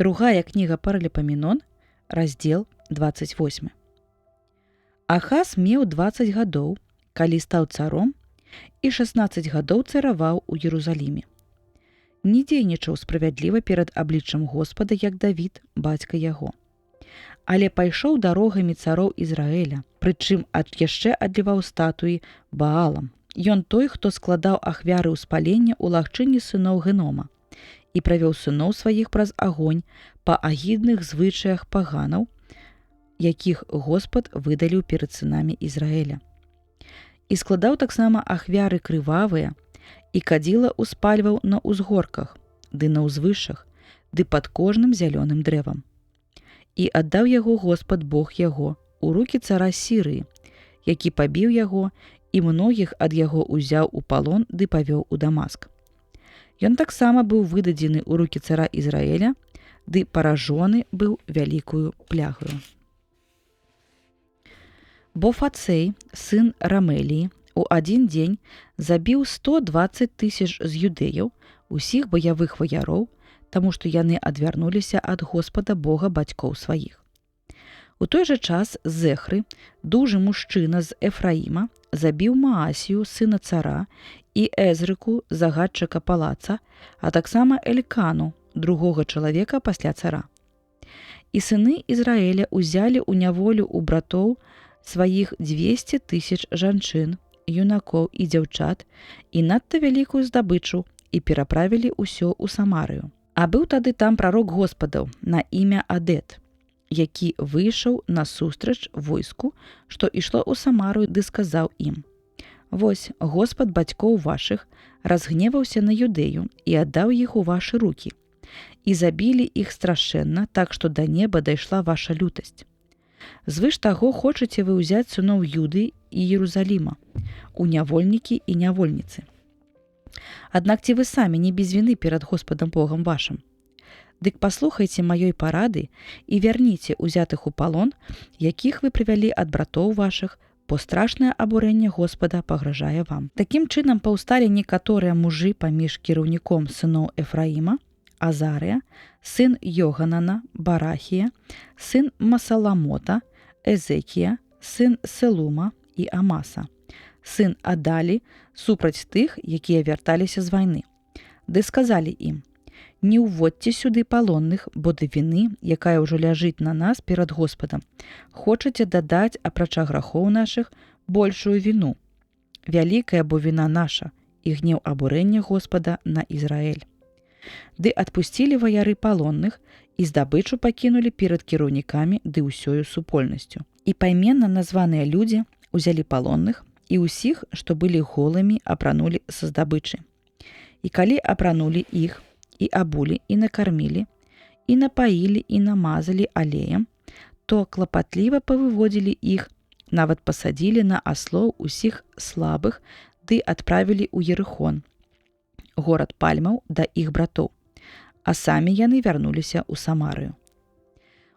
Другая кніга Параліпаменон, раздзел 28. Ахаз меў 20 гадоў, калі стаў царом, і 16 гадоў цараваў у Ерузаліме. Не дзейнічаў справядліва перад абліччам Господа, як Давід, бацька яго. Але пайшоў дарогамі цароў Ізраэля, прычым ад яшчэ адліваў статуі Баалам. Ён той, хто складаў ахвяры ўспалення ў лагчыне сыноў Генома і правёў сыноў сваіх праз агонь па агідных звычаях паганаў, якіх Господ выдаліў перад сынамі Ізраэля. І складаў таксама ахвяры крывавыя і кадзіла успальваў на ўзгорках, ды на ўзвышшах, ды пад кожным зялёным дрэвам. І аддаў яго Господ Бог яго у рукі цара Сірыі, які пабіў яго і многіх ад яго ўзяў у палон ды павёў у Дамаск. Ён таксама быў выдадзены ў рукі цара Ізраэля, ды паражоны быў вялікую плягаю. Бо Фацей, сын Рамеліі, у адзін дзень забіў 120 тысяч з юдэяў, усіх баявых ваяроў, таму што яны адвярнуліся ад Господа Бога бацькоў сваіх. У той жа час Зэхры, дужы мужчына з Эфраіма, забіў Маасію, сына цара, і Эзрыку, загадчыка палаца, а таксама Элькану, другога чалавека пасля цара. І сыны Ізраэля ўзялі ў няволю ў братоў сваіх 200 тысяч жанчын, юнакоў і дзяўчат і надта вялікую здабычу і пераправілі ўсё ў Самарыю. А быў тады там прарок Господаў на імя Адэт, які выйшаў насустрач войску, што ішло ў Самарыю, ды сказаў ім: Вось Господ бацькоў вашых разгневаўся на Юдэю і аддаў іх у вашы рукі. І забілі іх страшэнна, так што да неба дайшла ваша лютасць. Звыш таго хочаце вы ўзяць сыноў Юды і Ерузаліма, у нявольнікі і нявольніцы. Аднак ці вы самі не без віны перад Господам Богам вашым? Дык паслухайце маёй парады і вярніце узятых у палон, якіх вы прывялі ад братоў вашых, бо страшнае абурэнне Господа пагражае вам. Такім чынам паўсталі некаторыя мужы паміж кіраўніком сыноў Эфраіма, Азарыя, сын Йоганана, Барахія, сын Масаламота, Эзекія, сын Селума і Амаса, сын Адалі, супраць тых, якія вярталіся з вайны. Ды сказалі ім: Не ўводзьце сюды палонных, бо да віны, якая ўжо ляжыць на нас перад Господам, хочаце дадаць апрача грахоў нашых большую віну. Вялікая бо віна наша і гнеў абурэння Господа на Ізраэль. Ды адпусцілі ваяры палонных і здабычу пакінулі перад кіраўнікамі ды ўсёю супольнасцю. І пайменна названыя людзі узялі палонных і ўсіх, што былі голымі, апранулі са здабычы. І калі апранулі іх, і абулі, і накармілі, і напаілі, і намазалі алеем, то клапатліва павыводзілі іх, нават пасадзілі на аслоў усіх слабых ды адправілі ў Ерыхон, горад пальмаў, да іх братоў, а самі яны вярнуліся ў Самарыю.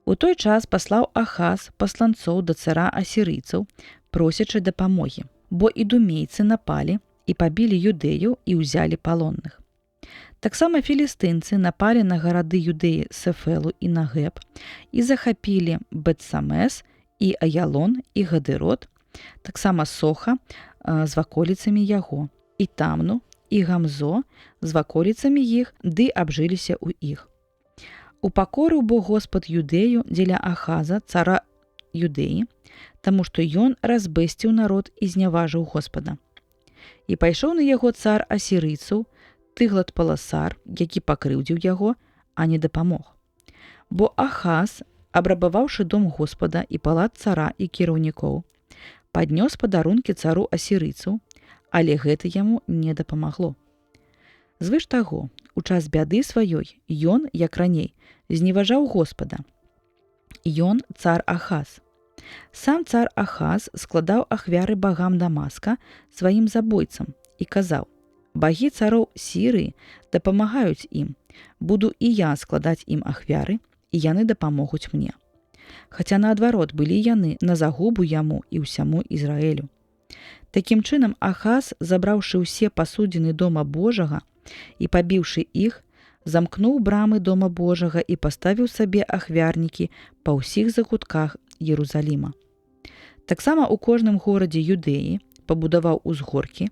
У той час паслаў Ахаз пасланцоў да цара асірыйцаў, просячы дапамогі, бо ідумейцы напалі і пабілі юдэяў і ўзялі палонных. Таксама філістынцы напалі на гарады Юдэі Сефелу і Нагэб і захапілі Бетсамес і Аялон і Гадырот, таксама Соха з ваколіцамі яго, і Тамну і Гамзо з ваколіцамі іх, ды абжыліся ў іх. Упакорыў бо Господ Юдэю дзеля Ахаза, цара Юдэі, таму што ён разбэсціў народ і зняважыў Господа. І пайшоў на яго цар асірыйцаў, Тыглат-Паласар, які пакрыўдзіў яго, а не дапамог. Бо Ахаз, абрабаваўшы дом Господа і палац цара і кіраўнікоў, паднёс падарункі цару асірыйцаў, але гэта яму не дапамагло. Звыш таго, у час бяды сваёй ён, як раней, зневажаў Господа. Ён цар Ахаз. Сам цар Ахаз складаў ахвяры багам Дамаска, сваім забойцам, і казаў: Багі цароў Сірыі дапамагаюць ім. Буду і я складаць ім ахвяры, і яны дапамогуць мне. Хаця наадварот былі яны на загубу яму і ўсяму Ізраэлю. Такім чынам Ахаз, забраўшы ўсе пасудзіны дома Божага і пабіўшы іх, Замкнуў брамы дома Божага і паставіў сабе ахвярнікі па ўсіх закутках Ерузаліма. Таксама ў кожным горадзе Юдэі пабудаваў узгоркі,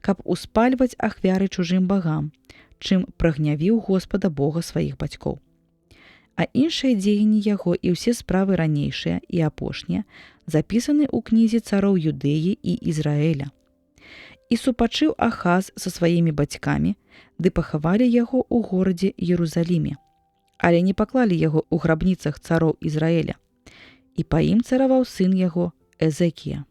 каб успальваць ахвяры чужым багам, чым прагнявіў Господа Бога сваіх бацькоў. А іншыя дзеянні яго і ўсе справы ранейшыя і апошнія запісаны ў кнізе цароў Юдэі і Ізраэля. І супачыў Ахаз са сваімі бацькамі, ды пахавалі яго ў горадзе Ерузаліме, але не паклалі яго ў грабніцах цароў Ізраэля. І па ім цараваў сын яго Эзекія.